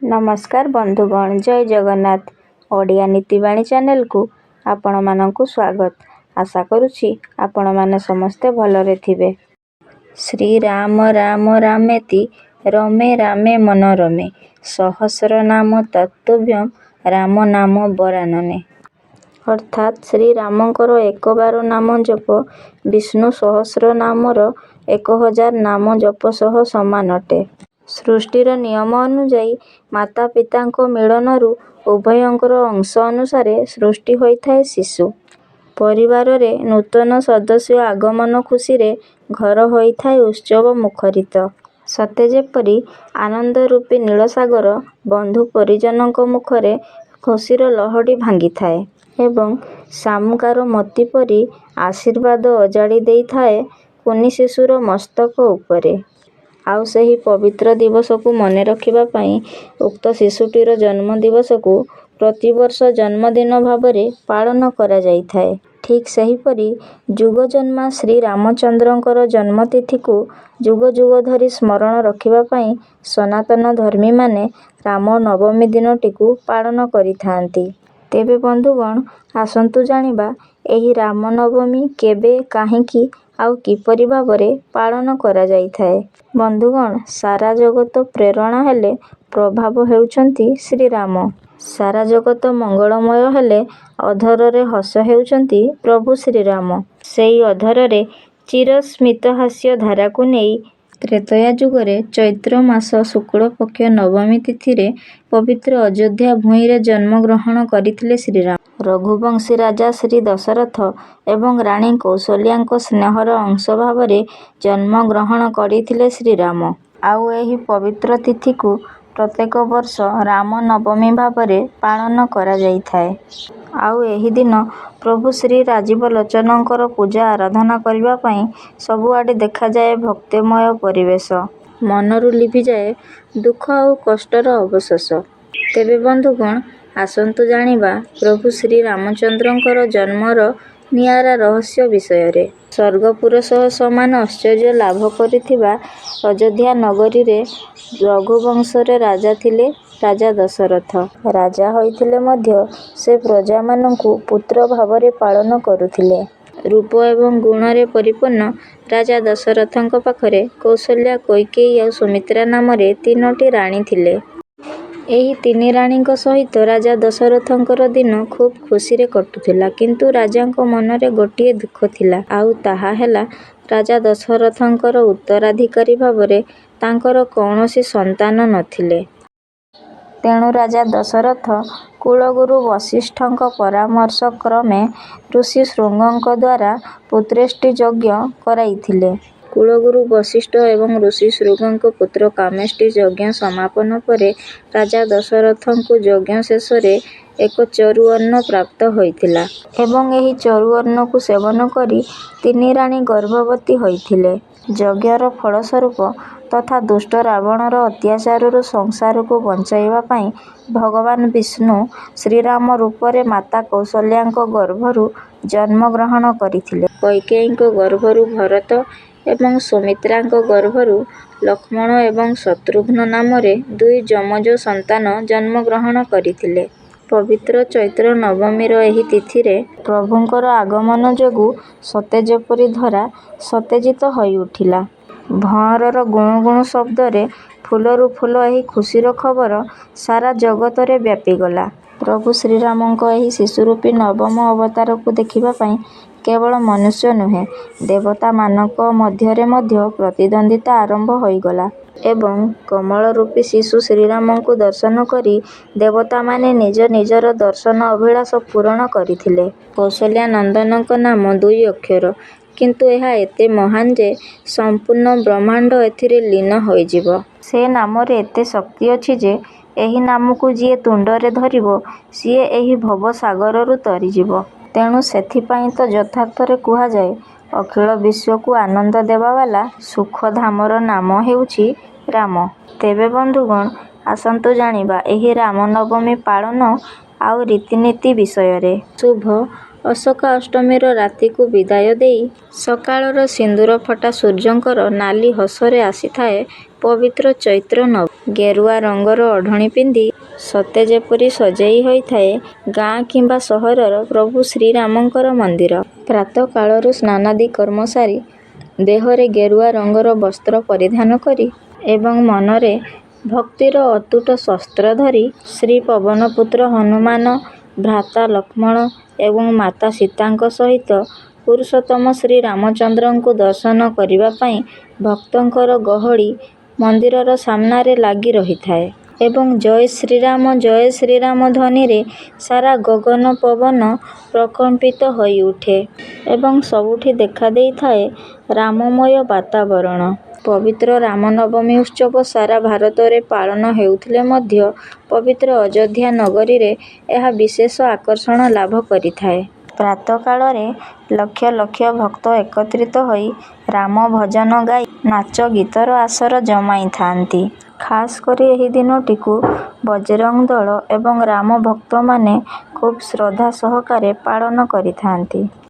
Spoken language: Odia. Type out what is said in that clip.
ନମସ୍କାର ବନ୍ଧୁଗଣ, ଜୟ ଜଗନ୍ନାଥ। ଓଡ଼ିଆ ନୀତିବାଣୀ ଚ୍ୟାନେଲକୁ ଆପଣମାନଙ୍କୁ ସ୍ୱାଗତ। ଆଶା କରୁଛି ଆପଣମାନେ ସମସ୍ତେ ଭଲରେ ଥିବେ। ଶ୍ରୀରାମ ରାମ ରାମେତି ରମେ ରାମେ ମନୋରମେ ସହସ୍ରନାମ ତତ୍ତୁଲ୍ୟଂ ରାମ ନାମ ବରାନନେ। ଅର୍ଥାତ୍ ଶ୍ରୀରାମଙ୍କର ଏକବାର ନାମ ଜପ ବିଷ୍ଣୁ ସହସ୍ରନାମର 1000 ନାମ ଜପ ସହ ସମାନ ଅଟେ। ସୃଷ୍ଟିର ନିୟମ ଅନୁଯାୟୀ ମାତା ପିତାଙ୍କ ମିଳନରୁ ଉଭୟଙ୍କର ଅଂଶ ଅନୁସାରେ ସୃଷ୍ଟି ହୋଇଥାଏ ଶିଶୁ। ପରିବାରରେ ନୂତନ ସଦସ୍ୟ ଆଗମନ ଖୁସିରେ ଘର ହୋଇଥାଏ ଉତ୍ସବ ମୁଖରିତ। ସତେ ଯେପରି ଆନନ୍ଦ ରୂପୀ ନୀଳସାଗର ବନ୍ଧୁ ପରିଜନଙ୍କ ମୁଖରେ ଖୁସିର ଲହଡି ଭାଙ୍ଗିଥାଏ ଏବଂ ଶାମୁକାର ମୋତି ପରି ଆଶୀର୍ବାଦ ଅଜାଡି ଦେଇଥାଏ କୁନି ଶିଶୁର ମସ୍ତକ ଉପରେ। ଆଉ ସେହି ପବିତ୍ର ଦିବସକୁ ମନେ ରଖିବା ପାଇଁ ଉକ୍ତ ଶିଶୁଟିର ଜନ୍ମ ଦିବସକୁ ପ୍ରତିବର୍ଷ ଜନ୍ମଦିନ ଭାବରେ ପାଳନ କରାଯାଇଥାଏ। ଠିକ୍ ସେହିପରି ଯୁଗଜନ୍ମା ଶ୍ରୀରାମଚନ୍ଦ୍ରଙ୍କର ଜନ୍ମ ତିଥିକୁ ଯୁଗ ଯୁଗ ଧରି ସ୍ମରଣ ରଖିବା ପାଇଁ ସନାତନ ଧର୍ମୀମାନେ ରାମ ନବମୀ ଦିନଟିକୁ ପାଳନ କରିଥାନ୍ତି। ତେବେ ବନ୍ଧୁଗଣ, ଆସନ୍ତୁ ଜାଣିବା ଏହି ରାମ ନବମୀ କେବେ, କାହିଁକି ଆଉ କିପରି ଭାବରେ ପାଳନ କରାଯାଇଥାଏ। ବନ୍ଧୁଗଣ, ସାରା ଜଗତ ପ୍ରେରଣା ହେଲେ ପ୍ରଭାବ ହେଉଛନ୍ତି ଶ୍ରୀରାମ। ସାରା ଜଗତ ମଙ୍ଗଳମୟ ହେଲେ ଅଧରରେ ହସ ହେଉଛନ୍ତି ପ୍ରଭୁ ଶ୍ରୀରାମ। ସେଇ ଅଧରରେ ଚିର ସ୍ମିତହାସ୍ୟ ଧାରାକୁ ନେଇ ତ୍ରେତୟା ଯୁଗରେ ଚୈତ୍ର ମାସ ଶୁକ୍ଳପକ୍ଷ ନବମୀ ତିଥିରେ ପବିତ୍ର ଅଯୋଧ୍ୟା ଭୂଇଁରେ ଜନ୍ମ ଗ୍ରହଣ କରିଥିଲେ ଶ୍ରୀରାମ। ରଘୁବଂଶୀ ରାଜା ଶ୍ରୀ ଦଶରଥ ଏବଂ ରାଣୀ କୌଶଲ୍ୟାଙ୍କ ସ୍ନେହର ଅଂଶ ଭାବରେ ଜନ୍ମ ଗ୍ରହଣ କରିଥିଲେ ଶ୍ରୀରାମ। ଆଉ ଏହି ପବିତ୍ର ତିଥିକୁ ପ୍ରତ୍ୟେକ ବର୍ଷ ରାମ ନବମୀ ଭାବରେ ପାଳନ କରାଯାଇଥାଏ। ଆଉ ଏହି ଦିନ ପ୍ରଭୁ ଶ୍ରୀ ରାଜୀବଲୋଚନଙ୍କର ପୂଜା ଆରାଧନା କରିବା ପାଇଁ ସବୁଆଡେ ଦେଖାଯାଏ ଭକ୍ତିମୟ ପରିବେଶ। ମନରୁ ଲିଭିଯାଏ ଦୁଃଖ ଆଉ କଷ୍ଟର ଅବଶୋଷ। ତେବେ ବନ୍ଧୁଗଣ, ଆସନ୍ତୁ ଜାଣିବା ପ୍ରଭୁ ଶ୍ରୀ ରାମଚନ୍ଦ୍ରଙ୍କର ଜନ୍ମର ନିଆରା ରହସ୍ୟ ବିଷୟରେ। ସ୍ୱର୍ଗପୁର ସହ ସମାନ ଐଶ୍ୱର୍ଯ୍ୟ ଲାଭ କରିଥିବା ଅଯୋଧ୍ୟା ନଗରୀରେ ରଘୁବଂଶରେ ରାଜା ଥିଲେ ରାଜା ଦଶରଥ। ରାଜା ହୋଇଥିଲେ ମଧ୍ୟ ସେ ପ୍ରଜାମାନଙ୍କୁ ପୁତ୍ର ଭାବରେ ପାଳନ କରୁଥିଲେ। ରୂପ ଏବଂ ଗୁଣରେ ପରିପୂର୍ଣ୍ଣ ରାଜା ଦଶରଥଙ୍କ ପାଖରେ କୌଶଲ୍ୟା, କୈକେୟୀ ଆଉ ସୁମିତ୍ରା ନାମରେ ତିନୋଟି ରାଣୀ ଥିଲେ। ଏହି ତିନି ରାଣୀଙ୍କ ସହିତ ରାଜା ଦଶରଥଙ୍କର ଦିନ ଖୁବ ଖୁସିରେ କଟୁଥିଲା। କିନ୍ତୁ ରାଜାଙ୍କ ମନରେ ଗୋଟିଏ ଦୁଃଖ ଥିଲା, ଆଉ ତାହା ହେଲା ରାଜା ଦଶରଥଙ୍କର ଉତ୍ତରାଧିକାରୀ ଭାବରେ ତାଙ୍କର କୌଣସି ସନ୍ତାନ ନଥିଲେ। ତେଣୁ ରାଜା ଦଶରଥ କୁଳଗୁରୁ ବଶିଷ୍ଠଙ୍କ ପରାମର୍ଶ କ୍ରମେ ଋଷି ଶୃଙ୍ଗଙ୍କ ଦ୍ୱାରା ପୁତ୍ରେଷ୍ଟି ଯଜ୍ଞ କରାଇଥିଲେ। କୁଳଗୁରୁ ବଶିଷ୍ଠ ଏବଂ ଋଷି ଶୃଙ୍ଗଙ୍କ ପୁତ୍ରକାମେଷ୍ଟି ଯଜ୍ଞ ସମାପନ ପରେ ରାଜା ଦଶରଥଙ୍କୁ ଯଜ୍ଞ ଶେଷରେ ଏକ ଚରୁ ଅନ୍ନ ପ୍ରାପ୍ତ ହୋଇଥିଲା। ଏବଂ ଏହି ଚରୁ ଅନ୍ନକୁ ସେବନ କରି ତିନି ରାଣୀ ଗର୍ଭବତୀ ହୋଇଥିଲେ। ଯଜ୍ଞର ଫଳ ସ୍ୱରୂପ ତଥା ଦୁଷ୍ଟ ରାବଣର ଅତ୍ୟାଚାରରୁ ସଂସାରକୁ ବଞ୍ଚାଇବା ପାଇଁ ଭଗବାନ ବିଷ୍ଣୁ ଶ୍ରୀରାମ ରୂପରେ ମାତା କୌଶଲ୍ୟାଙ୍କ ଗର୍ଭରୁ ଜନ୍ମ ଗ୍ରହଣ କରିଥିଲେ। କୈକେୟୀଙ୍କ ଗର୍ଭରୁ ଭରତ ଏବଂ ସୁମିତ୍ରାଙ୍କ ଗର୍ଭରୁ ଲକ୍ଷ୍ମଣ ଏବଂ ଶତ୍ରୁଘ୍ନ ନାମରେ ଦୁଇ ଯମଜ ସନ୍ତାନ ଜନ୍ମ ଗ୍ରହଣ କରିଥିଲେ। ପବିତ୍ର ଚୈତ୍ର ନବମୀର ଏହି ତିଥିରେ ପ୍ରଭୁଙ୍କର ଆଗମନ ଯୋଗୁଁ ସତେ ଯେପରି ଧରା ସତେଜିତ ହୋଇଉଠିଲା। ଭଅଁରର ଗୁଣୁ ଗୁଣୁ ଶବ୍ଦରେ ଫୁଲରୁ ଫୁଲ ଏହି ଖୁସିର ଖବର ସାରା ଜଗତରେ ବ୍ୟାପିଗଲା। ପ୍ରଭୁ ଶ୍ରୀରାମଙ୍କ ଏହି ଶିଶୁରୂପୀ ନବମ ଅବତାରକୁ ଦେଖିବା ପାଇଁ କେବଳ ମନୁଷ୍ୟ ନୁହେଁ, ଦେବତାମାନଙ୍କ ମଧ୍ୟରେ ମଧ୍ୟ ପ୍ରତିଦ୍ୱନ୍ଦ୍ୱିତା ଆରମ୍ଭ ହୋଇଗଲା। ଏବଂ କମଳ ରୂପୀ ଶିଶୁ ଶ୍ରୀରାମଙ୍କୁ ଦର୍ଶନ କରି ଦେବତାମାନେ ନିଜ ନିଜର ଦର୍ଶନ ଅଭିଳାଷ ପୂରଣ କରିଥିଲେ। କୌଶଲ୍ୟା ନନ୍ଦନଙ୍କ ନାମ ଦୁଇ ଅକ୍ଷର, କିନ୍ତୁ ଏହା ଏତେ ମହାନ ଯେ ସମ୍ପୂର୍ଣ୍ଣ ବ୍ରହ୍ମାଣ୍ଡ ଏଥିରେ ଲୀନ ହୋଇଯିବ। ସେ ନାମରେ ଏତେ ଶକ୍ତି ଅଛି ଯେ ଏହି ନାମକୁ ଯିଏ ତୁଣ୍ଡରେ ଧରିବ ସିଏ ଏହି ଭବସାଗରରୁ ତରିଯିବ। ତେଣୁ ସେଥିପାଇଁ ତ ଯଥାର୍ଥରେ କୁହାଯାଏ ଅଖିଳ ବିଶ୍ୱକୁ ଆନନ୍ଦ ଦେବାବାଲା ସୁଖଧାମର ନାମ ହେଉଛି ରାମ। ତେବେ ବନ୍ଧୁଗଣ, ଆସନ୍ତୁ ଜାଣିବା ଏହି ରାମ ନବମୀ ପାଳନ ଆଉ ରୀତିନୀତି ବିଷୟରେ। ଶୁଭ ଅଶୋକା ଅଷ୍ଟମୀର ରାତିକୁ ବିଦାୟ ଦେଇ ସକାଳର ସିନ୍ଦୁର ଫଟା ସୂର୍ଯ୍ୟଙ୍କର ନାଲି ହସରେ ଆସିଥାଏ ପବିତ୍ର ଚୈତ୍ର ନବମୀ। ଗେରୁଆ ରଙ୍ଗର ଓଢ଼ଣୀ ପିନ୍ଧି ସତେ ଯେପରି ସଜେଇ ହୋଇଥାଏ ଗାଁ କିମ୍ବା ସହରର ପ୍ରଭୁ ଶ୍ରୀରାମଙ୍କର ମନ୍ଦିର। ପ୍ରାତଃକାଳରୁ ସ୍ନାନାଦି କର୍ମ ସାରି ଦେହରେ ଗେରୁଆ ରଙ୍ଗର ବସ୍ତ୍ର ପରିଧାନ କରି ଏବଂ ମନରେ ଭକ୍ତିର ଅତୁଟ ଶସ୍ତ୍ର ଧରି ଶ୍ରୀ ପବନପୁତ୍ର ହନୁମାନ, ଭ୍ରାତା ଲକ୍ଷ୍ମଣ ଏବଂ ମାତା ସୀତାଙ୍କ ସହିତ ପୁରୁଷୋତ୍ତମ ଶ୍ରୀରାମଚନ୍ଦ୍ରଙ୍କୁ ଦର୍ଶନ କରିବା ପାଇଁ ଭକ୍ତଙ୍କର ଗହଳି ମନ୍ଦିରର ସାମ୍ନାରେ ଲାଗି ରହିଥାଏ ଏବଂ ଜୟ ଶ୍ରୀରାମ ଜୟ ଶ୍ରୀରାମ ଧ୍ୱନିରେ ସାରା ଗଗନ ପବନ ପ୍ରକମ୍ପିତ ହୋଇଉଠେ ଏବଂ ସବୁଠି ଦେଖାଦେଇଥାଏ ରାମମୟ ବାତାବରଣ। ପବିତ୍ର ରାମନବମୀ ଉତ୍ସବ ସାରା ଭାରତରେ ପାଳନ ହେଉଥିଲେ ମଧ୍ୟ ପବିତ୍ର ଅଯୋଧ୍ୟା ନଗରୀରେ ଏହା ବିଶେଷ ଆକର୍ଷଣ ଲାଭ କରିଥାଏ। ପ୍ରାତଃକାଳରେ ଲକ୍ଷ ଲକ୍ଷ ଭକ୍ତ ଏକତ୍ରିତ ହୋଇ ରାମ ଭଜନ ଗାଇ ନାଚ ଗୀତର ଆସର ଜମାଇଥାନ୍ତି। ଖାସ୍ କରି ଏହି ଦିନଟିକୁ ବଜରଙ୍ଗ ଦଳ ଏବଂ ରାମ ଭକ୍ତମାନେ ଖୁବ୍ ଶ୍ରଦ୍ଧା ସହକାରେ ପାଳନ କରିଥାନ୍ତି।